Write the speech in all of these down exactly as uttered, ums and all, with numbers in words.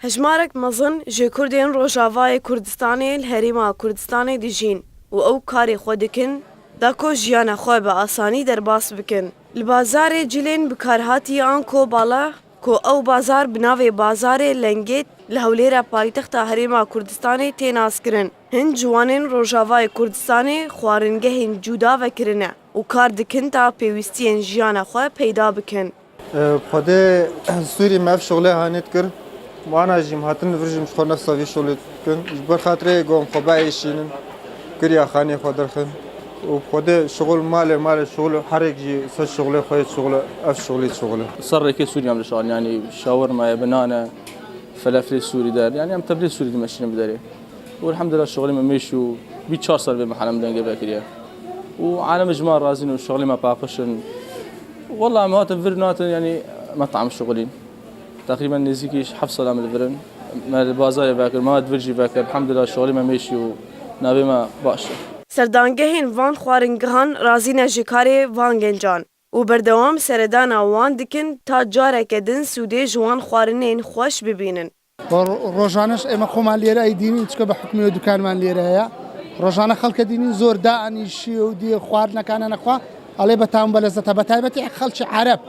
Hejmarek mezin ji Kurdên Rojavayê Kurdistanê li Herêma Kurdistanê dijîn û ew karê xwe dikin da ku jiyana xwe bi asanî derbas bikin. Li bazarê cilên bikarhatî anko bala ku ew bazar bi navê Bazarê Lengêt li Hewlêra paytexta Herêma Kurdistanê tê naskirin. Hin ciwanên Rojavayê Kurdistanê xwaringehên cuda vekirine û kar dikin ta pêwîstiyên jiyana xwe peyda bikin. Xwedê Sûrî me ev şixulê hanê dikir. Wana jî em hatin li vir jî em ji xwe nefsa vî şixulê dikin. Ji ber xatirê ku em xwe biêşînin, kiriya xanê xwe derxin. Û Xwedê şixul malê, malê şixul herêk jî ser şixulê xwe yê şixul, ev şixulê şixul e. Ser rêkê Sûrî em dişixulin, yanî şawerma ye, bi nan e, feleflê Sûrî der. Yanî em tevlê Sûrî dimeşînin bi derê. Û elhamdulillah şixulê me mêş û bî çar sal vê mehelê em dengê vekiriye. Û alem ji me razî ne û şixulê me paqij in. Wela em hatin vir natin, yanî me tam şixulîn. Teqrîben nêzîkî heft sal em li vir in. Me li bazarê vekir, me hat vir jî vekir. Elhamdulillah şixulê me mêşî û navê me baş e. Serdangehên van xwaringehan razî ne ji karê van gencan û berdewam seredana wan dikin ta careke din sûdê ji wan xwarinên xweş bibînin. Ro-, rojaneş ême xweman lêre eydînin, çike bi hukmê wê dukanman lêre heye. Rojane xelke dînin zor daanîşî û diyê xwarinekane nexwe. Alê betam be lezeta, be taybetî xelçê Ereb.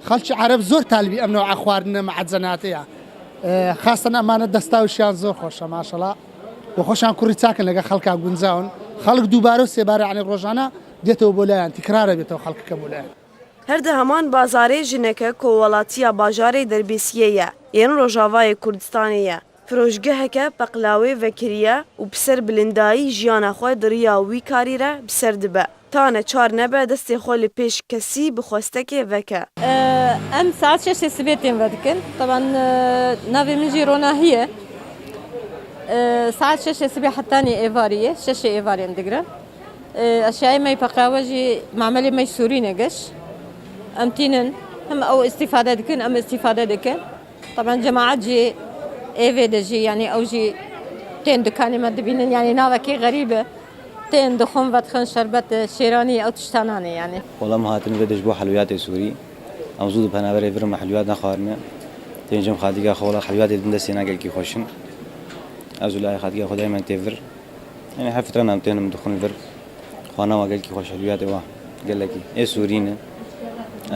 Xelçê Ereb zor talibî em new'a xwarine me'ezenatê ya. E, xasten emanet desta û şiyan zor xweş e, maşallah. Û xweşan kurî çakin lege xelka guncawn. Xelk dubare û sêbare, yanî rojane dêtewê bo layan, tîkrare bêtewê xelkeke bo layan. Her di heman bazarê jineke ku welatiya bajarê Derbêsiyê ye, yên Rojavayê Kurdistanê ye, firoşgeheke peqlawê vekiriye û bi ser bilindayî jiyana xwe di riya wî karî re bi ser dibe. Ta neçar nebe destê xwe li pêş kesî bi xwestekê veke. Em saet şeşê sibê tên vedikin. Teban, e, navê min jî Ronahî ye. E, saet şeşê sibê hetanî êvarî ye. Şeşê êvarî em digirin. E, eşyayê me yê peqawe jî mamelê me yê Sûrî ne geş. Em tînin, hem ew îstîfade dikin, em îstîfade dikin. Taban cemaet jî ê vê de jî, yanî ew jî tên dikanê me dibînin, yanî navekî xerîb e. Tên dixwin, vedixin, şerbet, şêranî, ew tiştanan e yanî. Wela em hatin vê de ji bo helwiyatê Sûrî. Em zû di penaberê vir in, me helwiyat nexwarine. Tên cem xaltîka xwe, wela helwiyatê din destê ne gelkî xweş in. Ez û layê xaltîka xwe daymen tê vir. Yanî her fitran em tên em dixwin vir. Xwana wa gelkî xweş, helwiyatê wa gelekî. Ê Sûrî ne.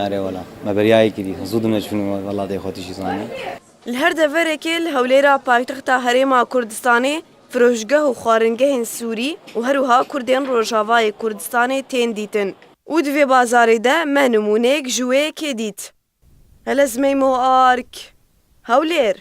Are wela. Me beriyayê kirî. Zû dime çûn welatê xwe tişî zane. Li her deverekê li Hewlêra paytexta Herêma Kurdistanê firoşgeh û xwaringehên Sûrî û her wiha Kurdên Rojavayê Kurdistanê tên dîtin. Û di vê bazarê de me nimûneyek ji wê yekê dît. Helezmeymo Ark, Hewlêr.